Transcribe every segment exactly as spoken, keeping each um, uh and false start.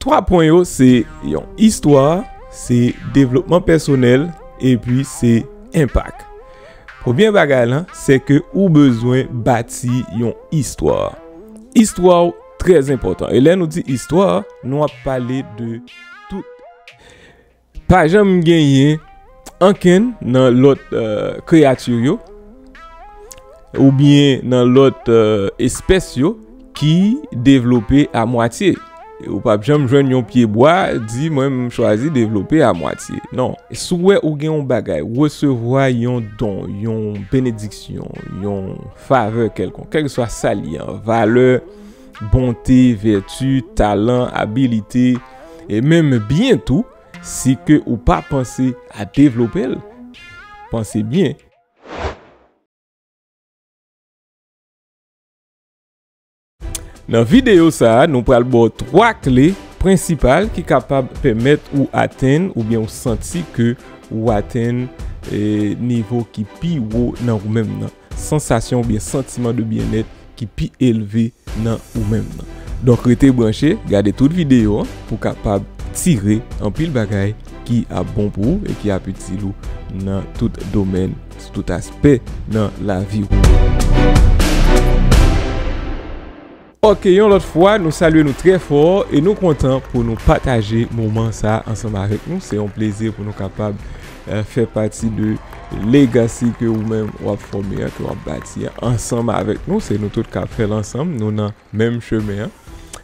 Twa pwen yo se yon istwa, se devlopman pèsonèl, epi se enpak. Premye bagay lan, se ke ou bezwen bati yon istwa. Istwa w trè enpòtan. E lè nou di istwa, nou ap pale de tout. Pa janm genyen ankenn nan lòt, eh, kreyati yo, oubyen nan lòt, eh, espès yo ki devlope a mwatye. Ou p ap janm jwenn yon pye bwa, di, "Mwen, m chwazi devlope a mwatye." Non. Si w wè ou gen yon bagay, resevwa yon don, yon benediksyon, yon favè kèlkonk, kèlkeswa sa l ye an, valè, bonte, vèti, talan, abilite, e menm byen tou, si ke ou pa panse a devlope l, panse byen. Nan videyo sa a, nou pral ba w twa kle prensipal ki kapab pèmèt ou atenn oubyen ou santi ke ou atenn, eh, nivo ki pi wo nan ou menm nan. Sansasyon oubyen santiman de byennèt ki pi elve nan ou menm nan. Donk, rete branche, gade tout videyo an pou kapab tire anpil bagay ki ap bon pou ou e ki ap itil ou nan tout domèn, sou tout aspè nan lavi w. Ok, yon lòt fwa, nou salye nou trè fò e nou kontan pou nou pataje moman sa a ansanm avèk nou. Se yon plezi pou nou kapab, eh, fè pati de legacy ke ou menm w ap fòme an, ke w ap bati an ansanm avèk nou. Se nou tout k ap fè l ansanm, nou nan menm chemen an.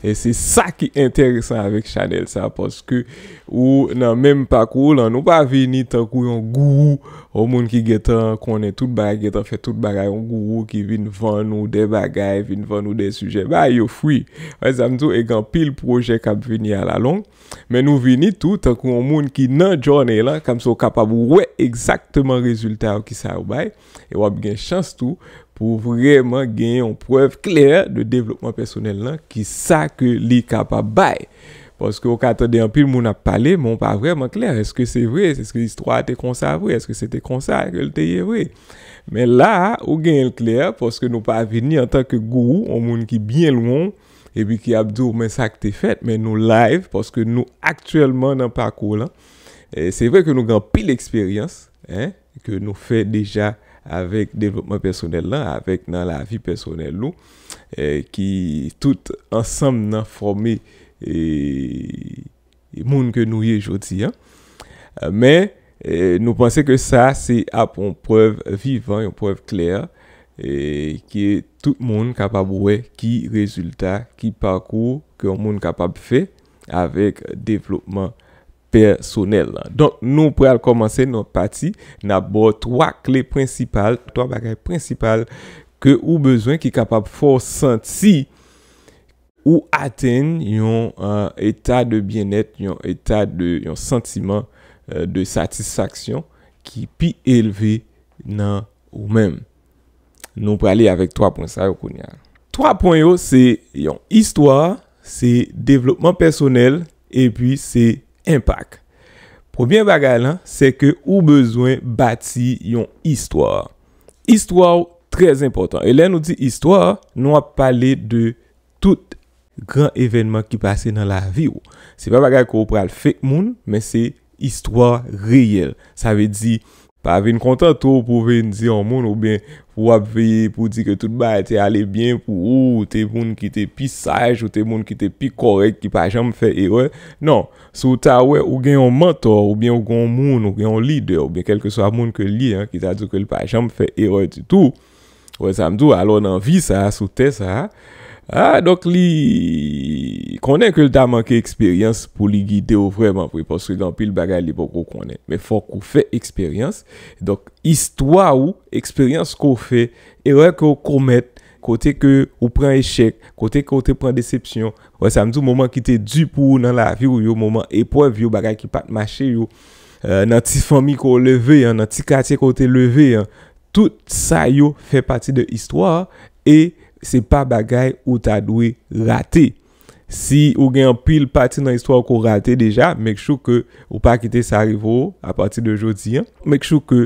E se sa ki enteresan avèk chanèl sa, paske ou nan menm pakou lan, nou pa vini tankou yon gourou, yon moun ki gentan konnen tout bagay, gentan fè tout bagay, yon gourou ki vin vann ou de bagay, vin vann ou de sijè. Bagay yo free. Wè sa m di w, e gen anpil pwojè k ap vini alalong. Men nou vini tou tankou yon moun ki nan journey lan, kòmsi w kapab wè egzakteman rezilta yo, kisa yo bay. E w ap gen chans tou pou w vrèman gen yon prèv klè de devlopman pèsonèl lan, ki sa ke li kapab bay. Paske w ka tande anpil moun ap pale, men w pa vrèman klè. Èske se vre? Èske istwa a te konsa vre? Èske se te konsa ke l te ye vre? Men la a, ou genyen l klè, paske nou pa vini antanke gourou, yon moun ki byen lwen w, epi ki ap di w, "Men sa k te fèt," men nou live, paske nou aktyèlman nan pakou lan. E se vre ke nou gen anpil eksperyans, en, ke nou fè deja avèk devlopman pèsonèl lan, avèk nan lavi pèsonèl nou, eh, ki tout ansanm nan fòme, eh, moun ke nou ye jodi an. Eh, men, eh, nou panse ke sa se ap yon prèv vivan, yon prèv klè, eh, ke tout moun kapab wè ki rezilta, ki pakou ke yon moun kapab fè avèk devlopman pèsonèl lan. Donk, nou pral kòmanse nan pati, n ap ba w twa kle prensipal, twa bagay prensipal ke ou bezwen ki kapab fè w santi ou atenn yon, eh, eta de byennèt, yon eta de, yon santiman, eh, de satisfaksyon ki pi elve nan ou menm. Nou prale avèk twa pwen sa yo kounye a. Twa pwen yo se yon istwa, se devlopman pèsonèl, epi se enpak. Premye bagay lan, se ke ou bezwen bati yon istwa. Istwa w trè enpòtan. E lè nou di istwa, nou ap pale de tout gran evènman ki pase nan lavi w. Se pa bagay ke w pral fake moun, men se istwa reyèl. Sa vle di, pa vin kontante w pou w vin di yon moun, oubyen pou w ap veye pou w di ke tout bagay te ale byen pou ou, ou te moun ki te pi saj, ou te moun ki te pi kòrèk, ki pa janm fè erè. Non, si w ta wè ou gen yon mantò, oubyen ou gen yon moun, ou gen yon lidè, oubyen kèlkeswa moun ke l ye, an, ki ta di w ke l pa janm fè erè ditou, wè sa m di w, alò nan vi sa a, sou tè sa a, a, donk li konnen ke l ta manke eksperyans pou li gide w vrèman vre, paske gen anpil bagay li poko konnen. Men fòk ou fè eksperyans. Donk, istwa ou, eksperyans ke w fè, erè ke w komèt, kote ke ou pran echèk, kote ke w te pran desepsyon, wè sa m di w, moman ki te di pou ou nan lavi w yo, moman eprèv yo, bagay ki pa t mache yo, eh, nan ti fanmi ke w leve an, nan ti katye ke w te leve an, tout sa yo fè pati de istwa a, e se pa bagay ou ta dwe rate. Si ou gen anpil pati nan istwa w ke w rate deja, make sure ke ou pa kite sa rive w apati de jodi an. Make sure ke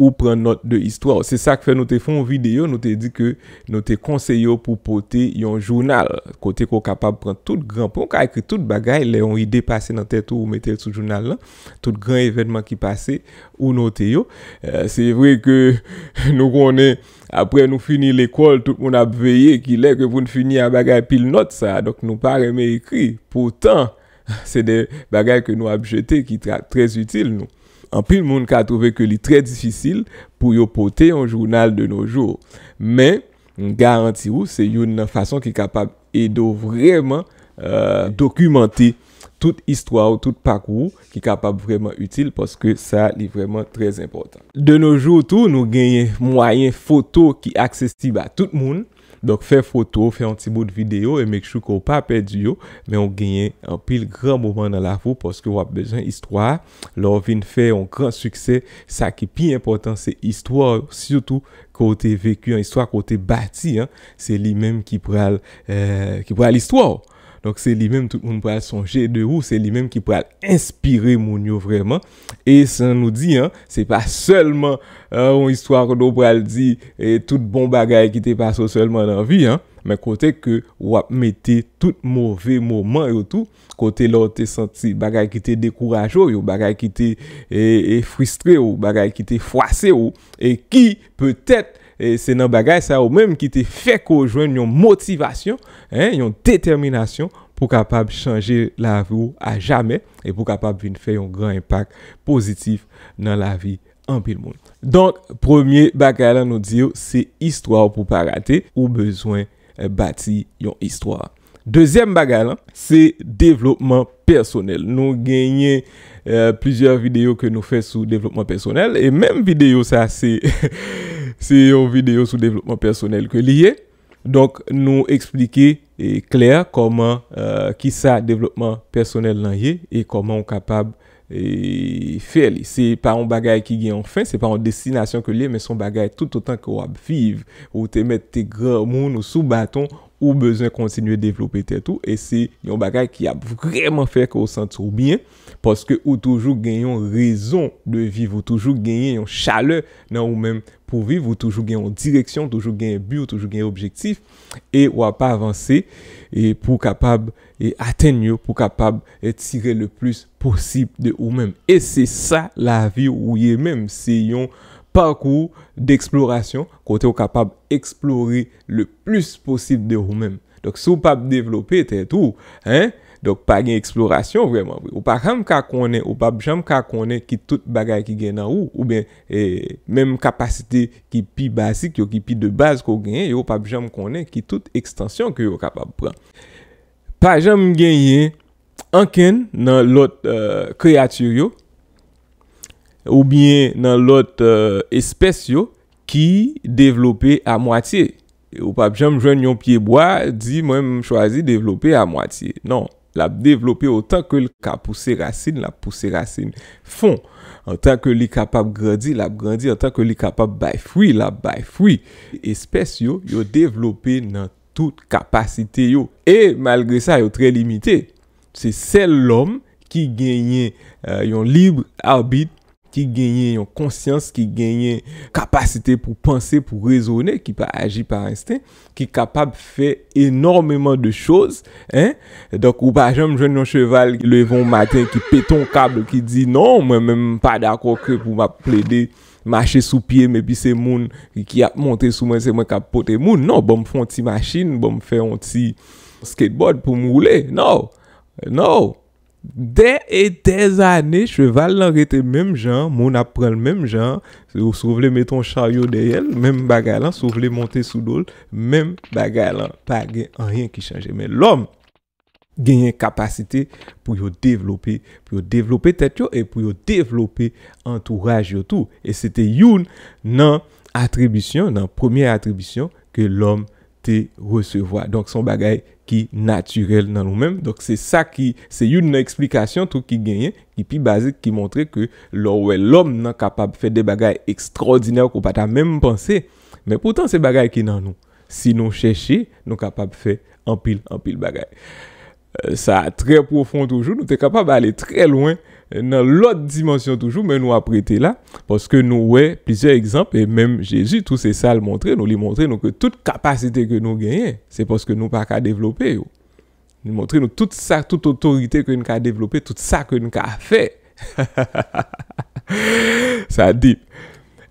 ou pran nòt de istwa w. Se sa k fè nou te fè yon videyo, nou te di ke nou te konseye w pou pote yon jounal, kote ke w kapab pran tout gran pwen, ou ka ekri tout bagay, lè yon ide pase nan tèt ou, ou mete l sou jounal lan, tout gran evènman ki pase, ou note yo. Eh, se vre ke nou konnen, apre nou fini lekòl, tout moun ap veye kilè ke pou n fini a bagay pil nòt sa, donk nou pa renmen ekri. Poutan, se de bagay ke nou ap jete ki tra-, trè itil nou. Anpil moun ka twouve ke li trè difisil pou yo pote yon jounal de nos jours. Men, m garanti ou, se youn nan fason ki kapab ede w vrèman, eh, dokimante tout istwa w, tout pakou w, ki kapab vrèman itil, paske sa, li vrèman trè enpòtan. De nos jours tou, nou genyen mwayen foto ki aksesib a tout moun. Donk, fè foto, fè yon ti bout videyo e make sure ke w pa pèdi yo, men w genyen anpil gran moman nan lavi w paske w ap bezwen istwa a. Lè w vin fè yon gran siksè, sa ki pi enpòtan, se istwa w, sitou ke w te veki an, istwa ke w te bati an, se li menm ki pral, eh, ki pral istwa w. Donk, se li menm tout moun pral sonje de ou, se li menm ki pral enspire moun yo vrèman. E san nou di, an, se pa sèlman, eh, yon istwa kote w pral di, eh, tout bon bagay ki te pase w sèlman nan vi, an, men kote ke w ap mete tout move moman yo tou, kote lè w te santi bagay ki te dekouraje w yo, bagay ki te, eh, eh, fristre w, bagay ki te fwase w, e ki, petèt, e se nan bagay sa yo menm ki te fè ke w jwenn yon motivasyon, en, yon detèminasyon pou kapab chanje lavi w a jamè e pou kapab vin fè yon gran enpak pozitif nan lavi anpil moun. Donk, premye bagay la nou di yo, se istwa w pou pa rate, ou bezwen, eh, bati yon istwa. Dezyèm bagay la, se devlopman pèsonèl. Nou genyen, eh, plizyè videyo ke nou fè sou devlopman pèsonèl, e menm videyo sa, se, se yon videyo sou devlopman pèsonèl ke li ye. Donk, nou eksplike, eh, klè kòman, eh, kisa devlopman pèsonèl lan ye e kòman w kapab, eh, fè li. Se pa yon bagay ki gen yon fen, se pa yon destinasyon ke li ye, men se yon bagay toutotan ke w ap viv. Ou te mèt te granmoun, ou sou baton, ou bezwen kontinye devlope tèt ou, e se yon bagay ki ap vrèman fè ke w santi w byen, paske ou toujou gen yon rezon de viv, ou toujou genyen yon chalè nan ou menm pou viv, ou toujou gen yon direksyon, ou toujou gen bi, ou toujou gen objektif, e w ap avanse, e pou w kapab, e atenn yo, pou w kapab, e tire le plis posib de ou menm. E se sa lavi ou ye menm, se yon pakou d'eksplorasyon, kote w kapab eksplore le plis posib de ou menm. Donk, si w p ap devlope tèt ou, en, donk, pa gen eksplorasyon vrèman vre. Ou pa janm ka konnen, ou p ap janm ka konnen ki tout bagay ki gen nan ou, oubyen, e, menm kapasite ki pi bazik yo, ki pi de baz ke w genyen, yo p ap janm konnen ki tout ekstansyon ke yo kapab pran. Pa janm genyen ankenn nan lòt, eh, kreyati yo, oubyen nan lòt, eh, espès yo ki devlope a mwatye. Ou p ap janm jwenn yon pye bwa, di, "Mwen, m chwazi devlope a mwatye." Non, l ap devlope otan ke l ka pouse rasin, l ap pouse rasin fon. Antan ke li kapab grandi, l ap grandi. Antan ke li kapab bay fwi, l ap bay fwi. Espès yo, yo devlope nan tout kapasite yo. E malgre sa, yo trè limite. Se sèl lòm ki genyen, eh, yon lib abit, ki genyen yon konsyans, ki genyen kapasite pou panse, pou rezone, ki pa aji pa ensten, ki kapab fè enòmeman de choz, en. Donk, ou pa janm jwenn yon cheval ki leve yon maten, ki pete yon kab, ki di, "Non, mwen menm, m pa dakò ke pou m ap plede mache sou pye m, epi se moun ki ap monte sou mwen, se mwen k ap pote moun. Non, ban m fè yon ti machin, ban m fè yon ti skateboard pou m woule." Non, non. Dè e dè zane, cheval lan rete menm jan, moun ap pran l menm jan. Si w, si w vle mete yon charyo dèyè l, menm bagay lan, si w vle monte sou do l, menm bagay lan. Pa gen anyen ki chanje. Men lòm genyen kapasite pou yo devlope, pou yo devlope tèt yo e pou yo devlope antouraj yo tou. E se te youn nan atribisyon, nan premye atribisyon ke lòm te resevwa. Donk, se yon bagay ki natirèl nan nou menm. Donk, se sa ki, se youn nan eksplikasyon tou ki genyen, ki pi bazik, ki montre ke lè w wè lòm nan kapab fè de bagay ekstwòdinè ke w pa ta menm panse, men poutan se bagay ki nan nou. Si nou chèche, nou kapab fè anpil, anpil bagay. Sa trè pwofon toujou, nou te kapab ale trè lwen nan lòt dimansyon toujou, men nou ap rete la, paske nou wè plizyè egzanp, e menm Jezi tou se sa l montre nou, li montre nou ke tout kapasite ke nou genyen, se paske nou pa ka devlope yo. Li montre nou tout sa, tout otorite ke n ka devlope, tout sa ke n ka fè. Sa deep.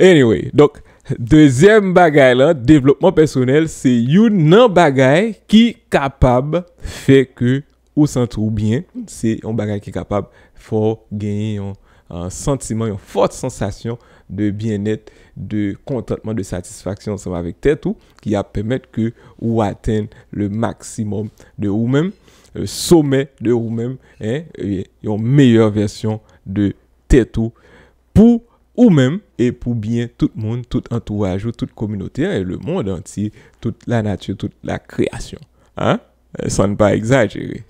Anyway, donk, dezyèm bagay la, devlopman pèsonèl, se youn nan bagay ki kapab fè ke ou santi w byen. Se yon bagay ki kapab fè w genyen yon, euh, santiman, yon fòt sansasyon de byennèt, de kontantman, de satisfaksyon ansanm avèk tèt ou, ki ap pèmèt ke ou atenn le maksimòm de ou menm, le sommet de ou menm, hein, e yon meyè vèsyon de tèt ou, pou ou menm e pou byen tout moun, tout antouraj ou, tout kominote an, e le monde entier, tout la nature, toute la création. Hein? San n pa egzajere.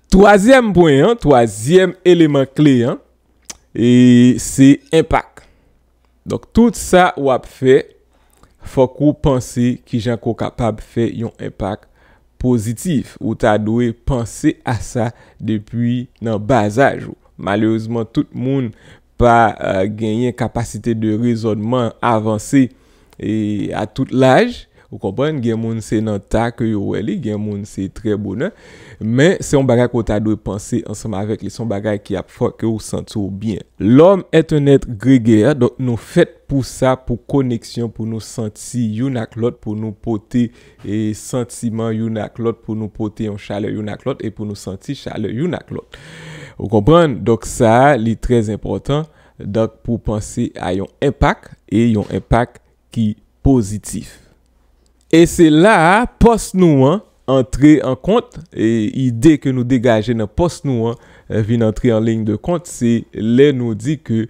Twazyèm pwen an, twazyèm eleman kle an, e se enpak. Donk, tout sa w ap fè, fòk ou panse kijan ke w kapab fè yon enpak pozitif. Ou ta dwe panse a sa depi nan bazaj ou. Malerezman, tout moun pa, euh, genyen kapasite de rezònman avanse e a tout laj. Ou konprann, gen moun se nan ta ke yo wè li, gen moun se trè bonè. Men se yon bagay ke w ta dwe panse ansanm avèk li, se yon bagay ki ap fè ke w santi w byen. L'homme est un être grégaire, donk nou fèt pou sa, pou koneksyon, pou nou santi youn ak lòt, pou nou pote, e, santiman youn ak lòt, pou nou pote yon chalè youn ak lòt, e pou nou santi chalè youn ak lòt. Ou konprann? Donk sa, li trè enpòtan, donk pou panse a yon enpak, e yon enpak ki pozitif. E se la a, pòs nou an antre an kont, e ide ke nou degaje nan pòs nou an, eh, vin antre an liy de kont, se lè nou di ke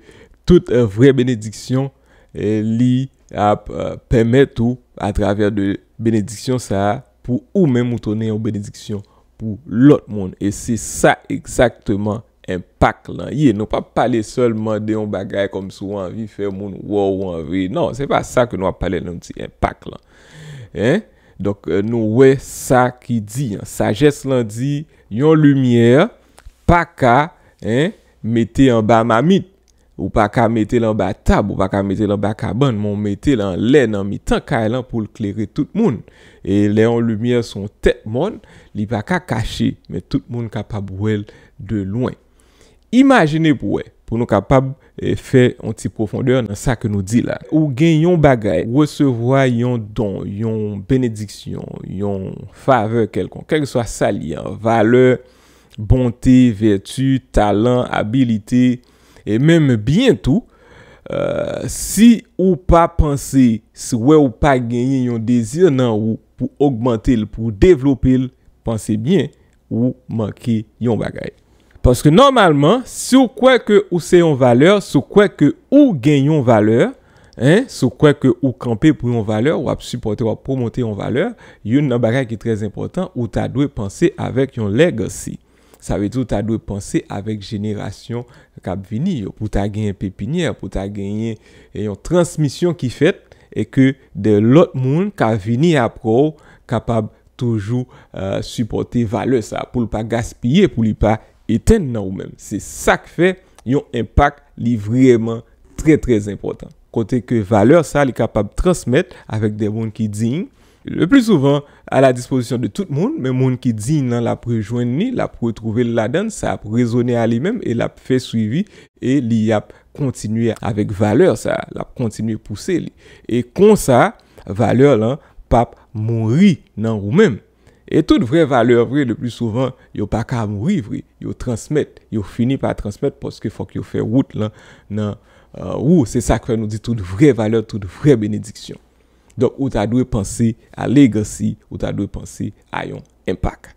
tout, eh, vrè benediksyon, eh, li ap, eh, pèmèt ou, atravè de benediksyon sa a, pou ou menm ou tounen yon benediksyon pou lòt moun. E se sa egzakteman enpak lan ye. Nou p ap pale sèlman de yon bagay kòmsi w anvi fè moun wè w, w anvi. Non, se pa sa ke nou ap pale lè nou di enpak lan. Hein? Donk, euh, nou wè sa ki di an. Sajès lan di, yon limyè pa ka, hein, mete anba mamit. Ou pa ka mete l anba tab, ou pa ka mete l anba kabann, men w mete l anlè nan mitan kay lan pou l klere tout moun. E lè yon limyè sou yon tèt mòn, li pa ka kache, men tout moun kapab wè l de lwen. Imajine pou wè, pou nou kapab, eh, fè yon ti pwofondè nan sa ke nou di la. Ou gen yon bagay, resevwa yon don, yon benediksyon, yon favè kèlkonk, kèlkeswa sa l ye an, valè, bonte, vèti, talan, abilite, e menm byen tou, euh, si ou pa panse, si w wè ou pa genyen yon dezi nan ou pou ogmante l, pou devlope l, panse byen, ou manke yon bagay. Paske nòmalman, si w kwè ke ou se yon valè, si w kwè ke ou gen yon valè, hein, si w kwè ke ou kanpe pou yon valè, w ap sipòte, w ap pwomote yon valè, youn nan bagay ki trè enpòtan, ou ta dwe panse avèk yon legacy. Sa vle di ou ta dwe panse avèk jenerasyon k ap vini yo, pou ta genyen pepinyè, pou ta genyen yon transmisyon ki fèt e ke de lòt moun ka vini apre w kapab toujou, euh, sipòte valè sa, pou l pa gaspiye, pou li pa etenn nan ou menm. Se sa k fè yon enpak, li vrèman trè, trè enpòtan. Kote ke valè sa, li kapab transmèt avèk de moun ki diy. Le pli souvan, a la dispozisyon de tout moun, men moun ki diy nan, l ap rejwenn li, l ap retwouve l ladan l, sa ap rezone a li menm e l ap fè swivi e li ap kontinye avèk valè sa, l ap kontinye pouse li. E konsa, valè lan p ap mouri nan ou menm. E tout vrè valè vre, le pli souvan, yo pa ka mouri vre. Yo transmèt, yo fini pa transmèt paske fòk yo fè wout lan nan, euh, ou. Se sa k fè nou di tout vrè valè, tout vrè benediksyon. Donk, ou ta dwe panse a legacy, ou ta dwe panse a yon enpak.